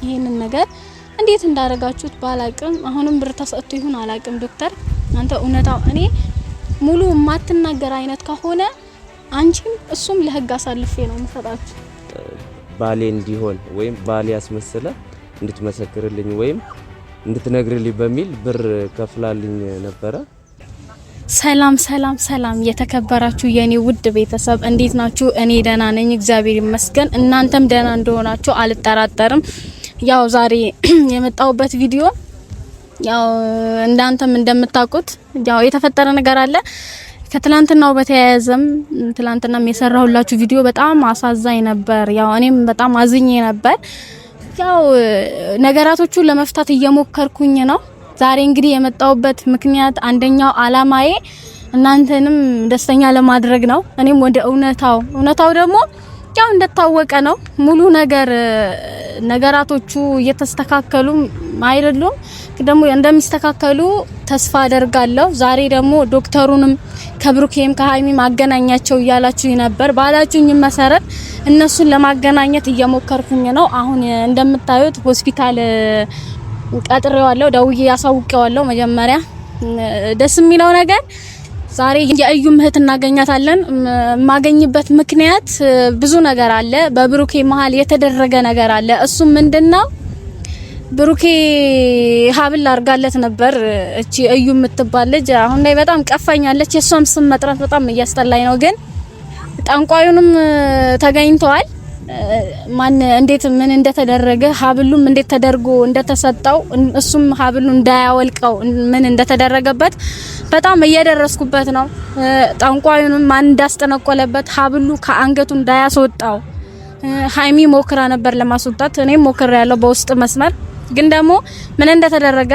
ይህንን ነገር እንዴት እንዳደረጋችሁት ባላቅም፣ አሁንም ብር ተሰጥቶ ይሁን አላቅም። ዶክተር አንተ እውነታው እኔ ሙሉ የማትናገር አይነት ከሆነ አንቺም እሱም ለህግ አሳልፌ ነው የምሰጣችሁ። ባሌ እንዲሆን ወይም ባሌ ያስመስለ እንድትመሰክርልኝ ወይም እንድትነግርልኝ በሚል ብር ከፍላልኝ ነበረ። ሰላም ሰላም ሰላም፣ የተከበራችሁ የኔ ውድ ቤተሰብ እንዴት ናችሁ? እኔ ደህና ነኝ፣ እግዚአብሔር ይመስገን። እናንተም ደህና እንደሆናችሁ አልጠራጠርም። ያው ዛሬ የመጣሁበት ቪዲዮ ያው እንዳንተም እንደምታውቁት ያው የተፈጠረ ነገር አለ። ከትላንትናው በተያያዘም ትላንትናም የሰራሁላችሁ ቪዲዮ በጣም አሳዛኝ ነበር። ያው እኔም በጣም አዝኜ ነበር። ያው ነገራቶቹን ለመፍታት እየሞከርኩኝ ነው። ዛሬ እንግዲህ የመጣሁበት ምክንያት አንደኛው አላማዬ እናንተንም ደስተኛ ለማድረግ ነው። እኔም ወደ እውነታው እውነታው ደግሞ ያው እንደታወቀ ነው። ሙሉ ነገር ነገራቶቹ እየተስተካከሉ አይደሉም፣ ደግሞ እንደሚስተካከሉ ተስፋ አደርጋለሁ። ዛሬ ደግሞ ዶክተሩንም ከብሩኬም ከሀይሚም አገናኛቸው እያላችሁ ነበር። ባላችሁኝ መሰረት እነሱን ለማገናኘት እየሞከርኩኝ ነው። አሁን እንደምታዩት ሆስፒታል ቀጥሬዋለሁ፣ ደውዬ ያሳውቀዋለሁ። መጀመሪያ ደስ የሚለው ነገር ዛሬ የእዩም እህት እናገኛታለን። የማገኝበት ምክንያት ብዙ ነገር አለ። በብሩኬ መሀል የተደረገ ነገር አለ። እሱም ምንድነው? ብሩኬ ሀብል አድርጋለት ነበር። እቺ እዩ የምትባል ልጅ አሁን ላይ በጣም ቀፋኛለች። የእሷም ስም መጥራት በጣም እያስጠላኝ ነው። ግን ጠንቋዩንም ተገኝተዋል። ማን እንዴት ምን እንደተደረገ ሀብሉም እንዴት ተደርጎ እንደተሰጠው እሱም ሀብሉ እንዳያወልቀው ምን እንደተደረገበት በጣም እየደረስኩበት ነው። ጠንቋዩንም ማን እንዳስጠነቆለበት ሀብሉ ከአንገቱ እንዳያስወጣው ሀይሚ ሞክራ ነበር ለማስወጣት፣ እኔም ሞክራ ያለው በውስጥ መስመር ግን ደግሞ ምን እንደተደረገ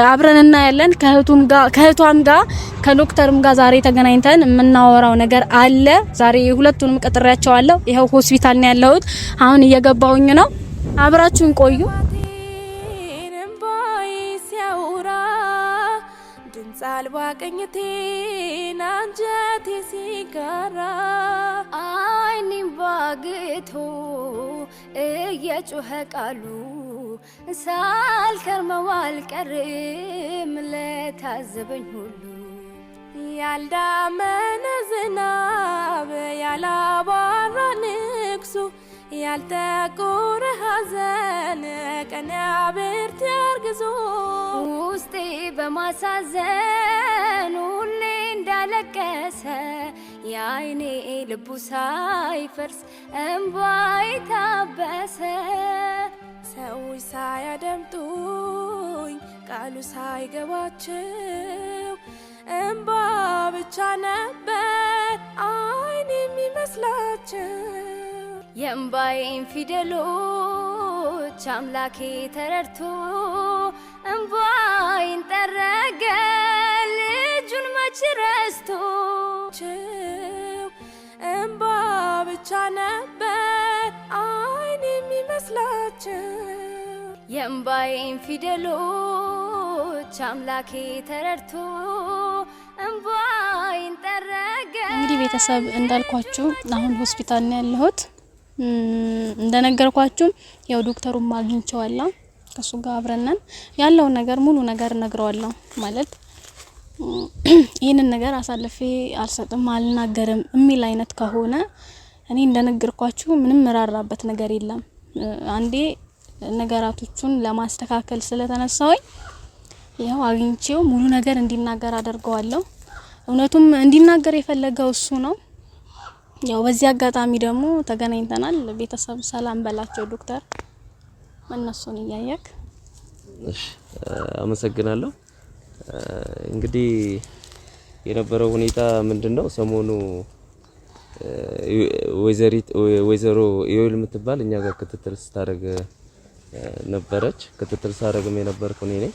አብረን እናያለን። ከእህቱም ጋር ከእህቷም ጋር ከዶክተርም ጋር ዛሬ ተገናኝተን የምናወራው ነገር አለ። ዛሬ ሁለቱንም ቀጥሬያቸዋለሁ። ይኸው ሆስፒታል ነው ያለሁት። አሁን እየገባሁኝ ነው። አብራችሁን ቆዩ። ድምፅ አልባ ቅኝቴን አንጀቴ ሲጋራ አይኔም ባግቶ እየጮኸ ቃሉ ሳልከርመው አልቀርም ለታዘበኝ ሁሉ። ያልዳመነ ዝናብ ያላባራ ንግሱ ያልጠቆረ ሐዘን ቀን ያብርት ያርግዞ ውስጤ በማሳዘን ሁሌ እንዳለቀሰ የአይኔ ልቡ ሳይፈርስ እምባዬ ታበሰ። ሰዎች ሳያደምጡኝ ቃሉ ሳይገባቸው እምባ ብቻ ነበር አይን የሚመስላቸው። የእምባዬን ፊደሎች አምላኬ ተረድቶ እምባዬን ጠረገ ልጁን መች ረስቶ። እምባ ብቻ ነበር አይን የሚመስላቸው። የእምባዬን ፊደሎች አምላኬ ተረድቶ እምባዬን ጠረገ። እንግዲህ ቤተሰብ እንዳልኳችሁ አሁን ሆስፒታል ነው ያለሁት። እንደነገርኳችሁ ያው ዶክተሩን አግኝቼዋለሁ። ከሱ ጋር አብረን ያለውን ነገር ሙሉ ነገር እነግረዋለሁ። ማለት ይህንን ነገር አሳልፌ አልሰጥም አልናገርም የሚል አይነት ከሆነ እኔ እንደነገርኳችሁ ምንም ምራራበት ነገር የለም። አንዴ ነገራቶቹን ለማስተካከል ስለተነሳሁኝ ያው አግኝቼው ሙሉ ነገር እንዲናገር አደርገዋለሁ። እውነቱም እንዲናገር የፈለገው እሱ ነው። ያው በዚህ አጋጣሚ ደግሞ ተገናኝተናል። ቤተሰብ ሰላም በላቸው ዶክተር፣ እነሱን እያየክ። እሺ፣ አመሰግናለሁ። እንግዲህ የነበረው ሁኔታ ምንድነው? ሰሞኑ ወይዘሪት ወይዘሮ ኢዮል የምትባል እኛ ጋር ክትትል ስታደርግ ነበረች። ክትትል ሳደርግም የነበርኩ እኔ ነኝ።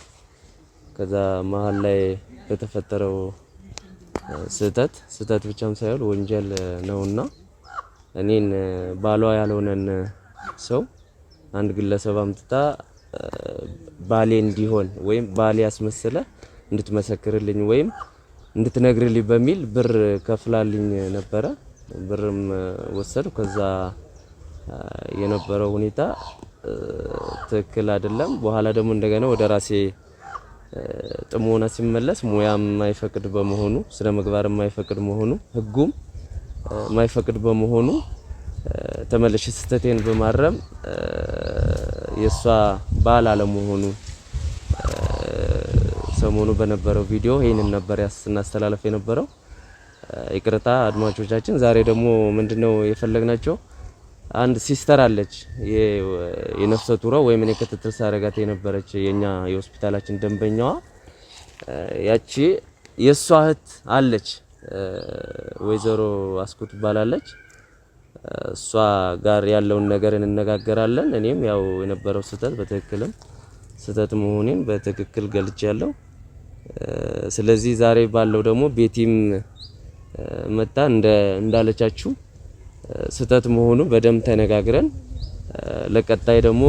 ከዛ መሀል ላይ በተፈጠረው ስህተት ስህተት ብቻም ሳይሆን ወንጀል ነውና እኔን ባሏ ያልሆነን ሰው አንድ ግለሰብ አምጥታ ባሌ እንዲሆን ወይም ባሌ ያስመስለ እንድትመሰክርልኝ ወይም እንድትነግርልኝ በሚል ብር ከፍላልኝ ነበረ። ብርም ወሰድኩ። ከዛ የነበረው ሁኔታ ትክክል አይደለም። በኋላ ደግሞ እንደገና ወደ ራሴ ጥሞና ሲመለስ ሙያ የማይፈቅድ በመሆኑ፣ ስነ ምግባር የማይፈቅድ መሆኑ፣ ህጉም የማይፈቅድ በመሆኑ ተመልሼ ስህተቴን በማረም የሷ ባል አለመሆኑ ሰሞኑ በነበረው ቪዲዮ ይህንን ነበር ስናስተላለፍ የነበረው። ይቅርታ አድማጮቻችን። ዛሬ ደግሞ ምንድነው የፈለግናቸው፣ አንድ sister አለች፣ የነፍሰ ጡሯ ወይም እኔ ክትትል ሳረጋት የነበረች የኛ የሆስፒታላችን ደንበኛዋ፣ ያቺ የሷ እህት አለች፣ ወይዘሮ አስኩ ትባላለች። እሷ ጋር ያለውን ነገር እንነጋገራለን። እኔም ያው የነበረው ስህተት በትክክልም ስህተት መሆኔን በትክክል ገልጫለሁ። ስለዚህ ዛሬ ባለው ደግሞ ቤቲም መጣ እንዳለቻችሁ ስህተት መሆኑ በደንብ ተነጋግረን ለቀጣይ ደግሞ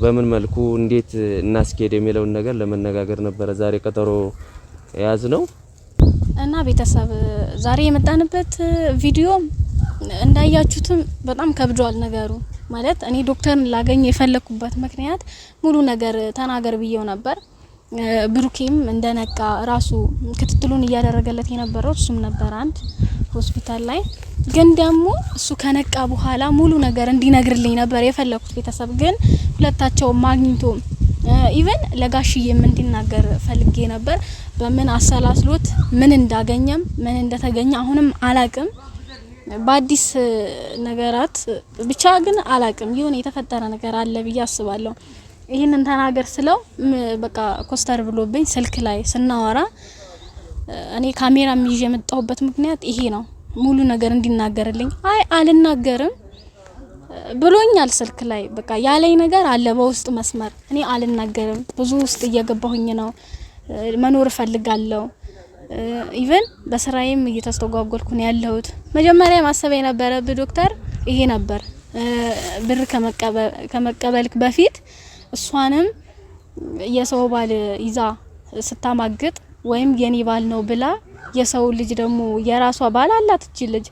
በምን መልኩ እንዴት እናስኬድ የሚለውን ነገር ለመነጋገር ነበረ ዛሬ ቀጠሮ የያዝ ነው። እና ቤተሰብ፣ ዛሬ የመጣንበት ቪዲዮ እንዳያችሁትም በጣም ከብዷል ነገሩ። ማለት እኔ ዶክተርን ላገኝ የፈለኩበት ምክንያት ሙሉ ነገር ተናገር ብዬው ነበር። ብሩኬም እንደነቃ ራሱ ክትትሉን እያደረገለት የነበረው እሱም ነበር አንድ ሆስፒታል ላይ። ግን ደግሞ እሱ ከነቃ በኋላ ሙሉ ነገር እንዲነግርልኝ ነበር የፈለኩት። ቤተሰብ፣ ግን ሁለታቸው ማግኝቶ even ለጋሽዬም እንዲናገር ፈልጌ ነበር። በምን አሰላስሎት ምን እንዳገኘም ምን እንደተገኘ አሁንም አላቅም። በአዲስ ነገራት ብቻ ግን አላቅም። ይሁን የተፈጠረ ነገር አለ ብዬ አስባለሁ። ይህንን ተናገር ስለው በቃ ኮስተር ብሎብኝ ስልክ ላይ ስናወራ፣ እኔ ካሜራ ይዤ የመጣሁበት ምክንያት ይሄ ነው። ሙሉ ነገር እንዲናገርልኝ፣ አይ አልናገርም ብሎኛል ስልክ ላይ። በቃ ያለኝ ነገር አለ በውስጥ መስመር። እኔ አልናገርም፣ ብዙ ውስጥ እየገባሁኝ ነው፣ መኖር እፈልጋለሁ፣ even በስራዬም እየተስተጓጎልኩ ነው ያለሁት። መጀመሪያ ማሰብ የነበረብህ ዶክተር ይሄ ነበር። ብር ከመቀበልክ በፊት እሷንም የሰው ባል ይዛ ስታማግጥ ወይም የኔ ባል ነው ብላ፣ የሰው ልጅ ደግሞ የራሷ ባል አላት እቺ ልጅ፣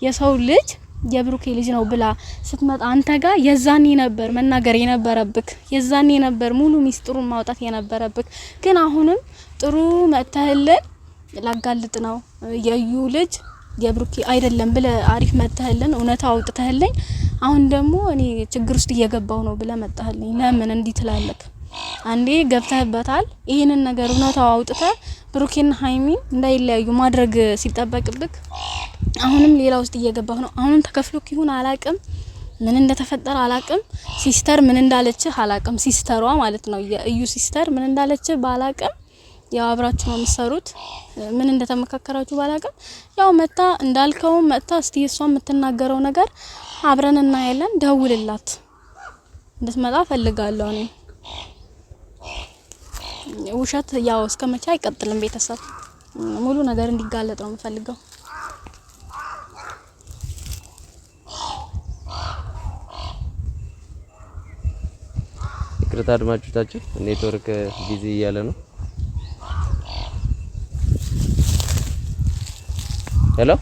የሰው ልጅ የብሩኬ ልጅ ነው ብላ ስትመጣ አንተ ጋር የዛኔ ነበር መናገር የነበረብክ። የዛኔ ነበር ሙሉ ሚስጥሩን ማውጣት የነበረብክ። ግን አሁንም ጥሩ መጥተህልን ላጋልጥ ነው፣ የዩ ልጅ የብሩኬ አይደለም ብለ አሪፍ መጥተህልን እውነታ አውጥተህልኝ፣ አሁን ደግሞ እኔ ችግር ውስጥ እየገባው ነው ብለ መጣህልኝ። ለምን እንዲህ ትላለክ? አንዴ ገብተህበታል። ይህንን ነገር እውነታው አውጥተህ ብሩኬና ሀይሚን እንዳይለያዩ ማድረግ ሲጠበቅብክ አሁንም ሌላ ውስጥ እየገባህ ነው። አሁንም ተከፍሎክ ይሁን አላቅም፣ ምን እንደተፈጠረ አላቅም። sister ምን እንዳለችህ አላቅም። sister ሯ ማለት ነው፣ የእዩ sister ምን እንዳለችህ ባላቅም፣ ያው አብራችሁ ነው የምትሰሩት። ምን እንደተመካከራችሁ ባላቅም፣ ያው መታ እንዳልከውም መታ እስቲ እሷ የምትናገረው ነገር አብረን እናያለን። ደውልላት፣ እንድትመጣ ፈልጋለሁ እኔ። ውሸት ያው እስከ መቼ አይቀጥልም። ቤተሰብ፣ ሙሉ ነገር እንዲጋለጥ ነው የምፈልገው። ይቅርታ አድማጮቻችን፣ network busy እያለ ነው። Hello፣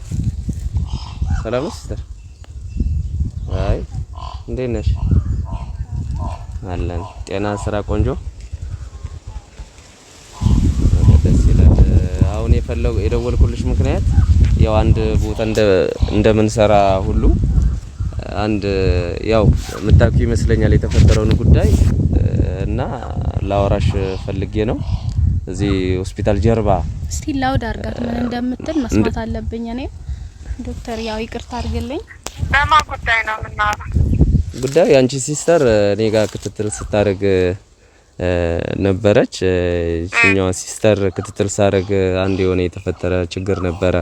ሰላም ነው sister? አይ እንዴት ነሽ? አለን። ጤና፣ ስራ ቆንጆ፣ ደስ ይላል። አሁን የፈለጉ የደወልኩልሽ ምክንያት ያው አንድ ቦታ እንደምንሰራ ሁሉ አንድ ያው የምታውቂው ይመስለኛል የተፈጠረውን ጉዳይ እና ላወራሽ ፈልጌ ነው። እዚህ ሆስፒታል ጀርባ። እስቲ loud አድርጋት፣ ምን እንደምትል መስማት አለብኝ። እኔ ዶክተር ያው ይቅርታ አድርግልኝ። በማን ጉዳይ ነው የምናወራው? ጉዳዩ የአንቺ sister እኔ ጋር ክትትል ስታደርግ ነበረች። ይችኛዋ sister ክትትል ሳደርግ አንድ የሆነ የተፈጠረ ችግር ነበረ።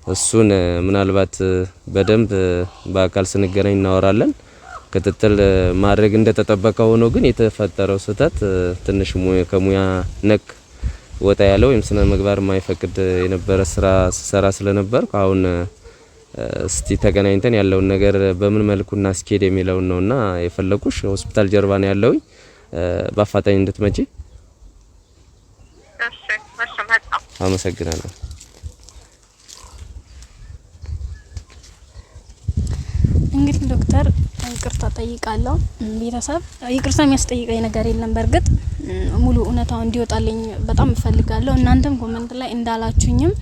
እሱን ምናልባት በደንብ በአካል ስንገናኝ እናወራለን። ክትትል ማድረግ እንደተጠበቀ ሆኖ ግን የተፈጠረው ስህተት ትንሽ ከሙያ ነክ ወጣ ያለ ወይም ስነ ምግባር የማይፈቅድ የነበረ ስራ ስሰራ ስለነበር አሁን እስቲ ተገናኝተን ያለውን ነገር በምን መልኩ እናስኬድ የሚለውን ነውና የፈለኩሽ። ሆስፒታል ጀርባ ነው ያለውኝ። በአፋጣኝ እንድትመጪ። እሺ፣ እሺ፣ መጣሁ። አመሰግናለሁ። እንግዲህ ዶክተር ይቅርታ ጠይቃለሁ። ቤተሰብ ይቅርታ የሚያስጠይቀኝ ነገር የለም። በእርግጥ ሙሉ እውነታው እንዲወጣልኝ በጣም እፈልጋለሁ። እናንተም comment ላይ እንዳላችሁኝም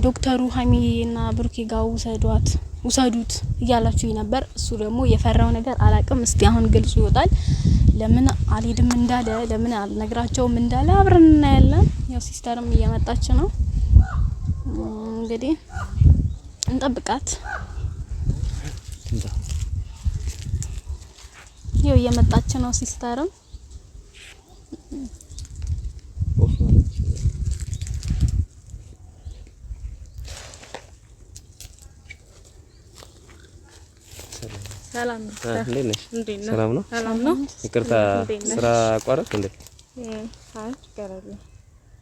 ዶክተሩ ሀይሚና ብሩኬ ጋር ውሰዷት ውሰዱት እያላችሁኝ ነበር። እሱ ደግሞ የፈራው ነገር አላቅም። እስቲ አሁን ግልጹ ይወጣል። ለምን አልሄድም እንዳለ ለምን አልነግራቸውም እንዳለ አብረን እናያለን። ያው sister ም እየመጣች ነው እንግዲህ እንጠብቃት። ይኸው እየመጣች ነው sister ም። ሰላም ነው። ይቅርታ ስራ አቋረጥክ እንዴ?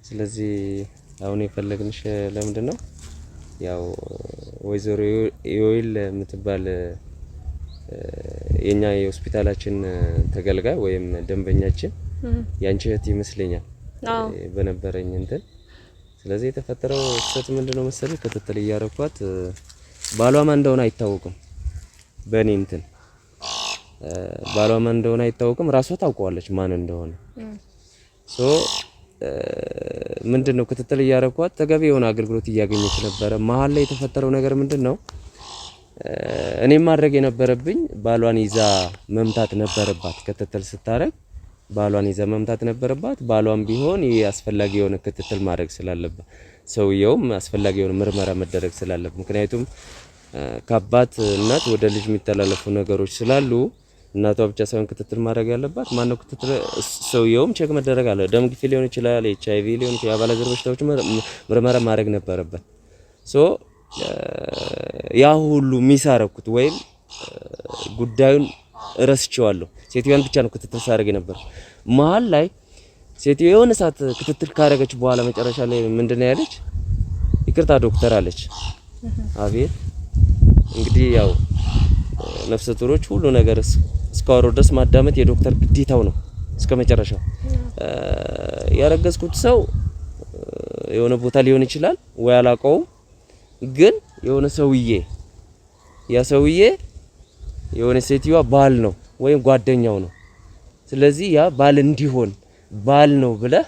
ስለዚህ አሁን የፈለግንሽ ለምንድን ነው? ያው ወይዘሮ ዮኤል የምትባል የኛ የሆስፒታላችን ተገልጋይ ወይም ደንበኛችን ያንቺ እህት ይመስለኛል በነበረኝ እንትን። ስለዚህ የተፈጠረው ስህተት ምንድነው መሰለኝ፣ ክትትል እያረኳት ባሏ ማን እንደሆነ አይታወቅም። በእኔ እንትን ባሏ ማን እንደሆነ አይታወቅም። ራሷ ታውቀዋለች ማን እንደሆነ። so ምንድነው ክትትል እያረኳት ተገቢ የሆነ አገልግሎት እያገኘች ነበረ። መሀል ላይ የተፈጠረው ነገር ምንድነው? እኔም ማድረግ የነበረብኝ ባሏን ይዛ መምታት ነበረባት። ክትትል ስታረግ ባሏን ይዛ መምታት ነበረባት። ባሏን ቢሆን ይሄ አስፈላጊ የሆነ ክትትል ማድረግ ስላለበት ሰውየውም አስፈላጊ የሆነ ምርመራ መደረግ ስላለበት፣ ምክንያቱም ከአባት እናት ወደ ልጅ የሚተላለፉ ነገሮች ስላሉ እናቷ ብቻ ሳይሆን ክትትል ማድረግ ያለባት ማነው? ክትትል ሰውየውም check መደረግ አለ። ደም ግፊት ሊሆን ይችላል፣ ኤች አይ ቪ ሊሆን ይችላል፣ የአባላዘር በሽታዎች ምርመራ ማድረግ ነበረበት። so ያ ሁሉ miss አረኩት ወይም ጉዳዩን እረስቼዋለሁ። ሴትዮዋን ብቻ ነው ክትትል ሳደርግ ነበር። መሀል ላይ ሴትዮ የሆነ ሰዓት ክትትል ካደረገች በኋላ መጨረሻ ላይ ምንድነው ያለች? ይቅርታ ዶክተር አለች። አቤት። እንግዲህ ያው ነፍሰ ጡሮች ሁሉ ነገር እስካወሩ ድረስ ማዳመጥ የዶክተር ግዴታው ነው እስከ መጨረሻው። ያረገዝኩት ሰው የሆነ ቦታ ሊሆን ይችላል ወይ አላውቀውም፣ ግን የሆነ ሰውዬ ያ ሰውዬ የሆነ ሴትዮዋ ባል ነው ወይም ጓደኛው ነው። ስለዚህ ያ ባል እንዲሆን ባል ነው ብለህ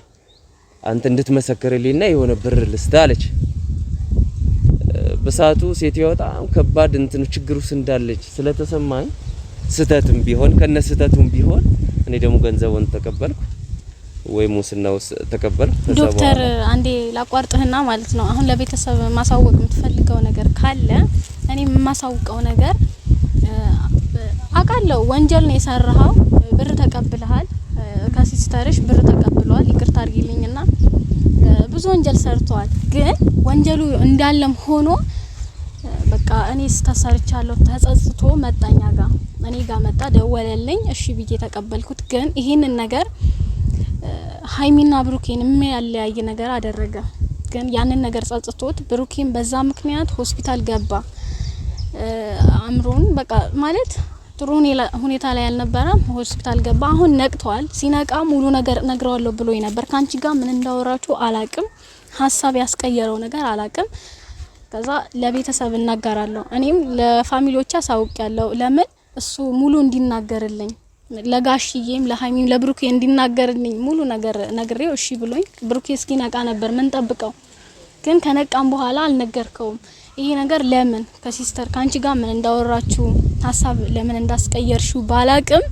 አንተ እንድትመሰክርልኝና የሆነ ብር ልስጥህ አለች። በሰዓቱ ሴትዮዋ በጣም ከባድ እንትን ችግር ውስጥ እንዳለች ስለተሰማኝ ስህተትም ቢሆን ከነ ስህተቱም ቢሆን እኔ ደግሞ ገንዘቡን ተቀበልኩ ወይ ሙስና ውስጥ ተቀበልኩ። ዶክተር አንዴ ላቋርጥህና ማለት ነው አሁን ለቤተሰብ ማሳወቅ የምትፈልገው ነገር ካለ እኔ የማሳውቀው ነገር አውቃለሁ፣ ወንጀል ነው የሰራኸው፣ ብር ተቀብለሃል፣ ከ sister ሽ ብር ተቀብለዋል፣ ይቅርታ አድርጊልኝና ብዙ ወንጀል ሰርተዋል። ግን ወንጀሉ እንዳለም ሆኖ በቃ እኔ ተሰርቻለሁ ተጸጽቶ መጣኛ ጋር እኔ ጋር መጣ፣ ደወለልኝ፣ እሺ ብዬ ተቀበልኩት። ግን ይሄንን ነገር ሀይሚና ብሩኬን የሚያለያይ ነገር አደረገ። ግን ያንን ነገር ጸጽቶት ብሩኬን በዛ ምክንያት ሆስፒታል ገባ። አእምሮን በቃ ማለት ጥሩ ሁኔታ ላይ አልነበረም። ሆስፒታል ገባ። አሁን ነቅተዋል። ሲነቃ ሙሉ ነገር ነግረዋለሁ ብሎ ነበር። ካንቺ ጋር ምን እንዳወራችሁ አላቅም። ሀሳብ ያስቀየረው ነገር አላቅም። ከዛ ለቤተሰብ እናገራለሁ። እኔም ለ family ዎች አሳውቅ ያለው ለምን እሱ ሙሉ እንዲናገርልኝ ለጋሽዬም ለሀይሚም ለብሩኬ እንዲናገርልኝ ሙሉ ነገር ነግሬው እሺ ብሎኝ ብሩኬ እስኪነቃ ነበር ምን ጠብቀው። ግን ከነቃም በኋላ አልነገርከውም። ይሄ ነገር ለምን ከ sister ካንቺ ጋር ምን እንዳወራችሁ ሀሳብ ለምን እንዳስቀየርሽው ባላቅም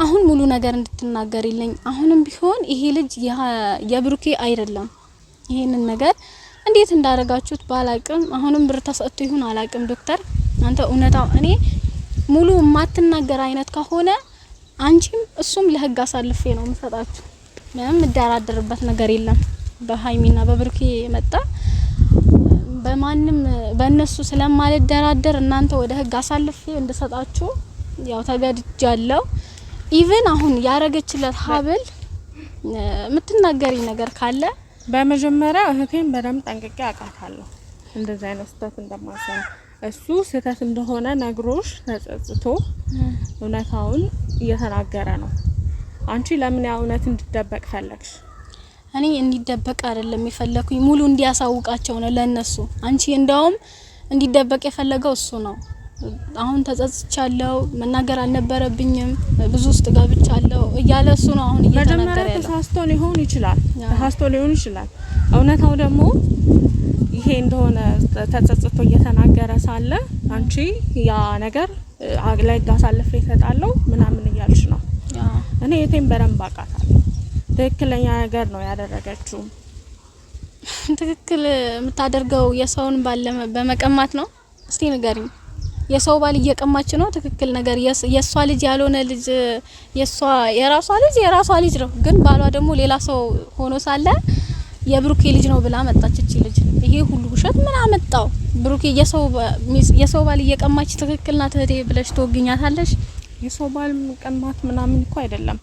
አሁን ሙሉ ነገር እንድትናገሪልኝ። አሁንም ቢሆን ይሄ ልጅ የብሩኬ አይደለም። ይሄንን ነገር እንዴት እንዳደረጋችሁት ባላቅም አሁንም ብር ተሰጥቶ ይሁን አላቅም። ዶክተር አንተ እውነታው እኔ ሙሉ የማትናገር አይነት ከሆነ አንቺም እሱም ለህግ አሳልፌ ነው የምሰጣችሁ። ምንም የምደራደርበት ነገር የለም። በሀይሚና በብሩኬ የመጣ በማንም በእነሱ ስለማልደራደር እናንተ ወደ ህግ አሳልፌ እንድሰጣችሁ ያው ተገድጃለሁ። even አሁን ያረገችለት ሀብል የምትናገሪ ነገር ካለ በመጀመሪያ እህቴን በደንብ ጠንቅቄ አውቃታለሁ። እንደዚህ አይነት ስህተት እንደማሰራ እሱ ስህተት እንደሆነ ነግሮሽ ተጸጽቶ እውነታውን እየተናገረ ነው። አንቺ ለምን ያ እውነት እንዲደበቅ ፈለግሽ? እኔ እንዲደበቅ አይደለም የፈለኩኝ ሙሉ እንዲያሳውቃቸው ነው ለነሱ። አንቺ እንደውም እንዲደበቅ የፈለገው እሱ ነው። አሁን ተጸጽቻለሁ፣ መናገር አልነበረብኝም፣ ብዙ ውስጥ ገብቻለሁ እያለ እሱ ነው አሁን እየተናገረ መጀመሪያ ያለው። ተሳስቶ ሊሆን ይችላል፣ ተሳስቶ ሊሆን ይችላል። እውነታው ደግሞ ይሄ እንደሆነ ተጸጽቶ እየተናገረ ሳለ አንቺ ያ ነገር ለህግ አሳልፌ እሰጣለሁ ምናምን እያልሽ ነው። እኔ እህቴን በደንብ አውቃታለሁ። ትክክለኛ ነገር ነው ያደረገችው። ትክክል የምታደርገው የሰውን ባል በመቀማት ነው። እስቲ ንገሪኝ፣ የሰው ባል እየቀማች ነው? ትክክል ነገር የሷ ልጅ ያልሆነ ልጅ የሷ የራሷ ልጅ የራሷ ልጅ ነው፣ ግን ባሏ ደግሞ ሌላ ሰው ሆኖ ሳለ የብሩኬ ልጅ ነው ብላ መጣች እቺ ልጅ። ይሄ ሁሉ ውሸት ምን አመጣው? ብሩኬ የሰው ባል እየቀማች ትክክል ናት እህቴ ብለሽ ትወግኛታለሽ? የሰው ባል መቀማት ምናምን እኮ አይደለም።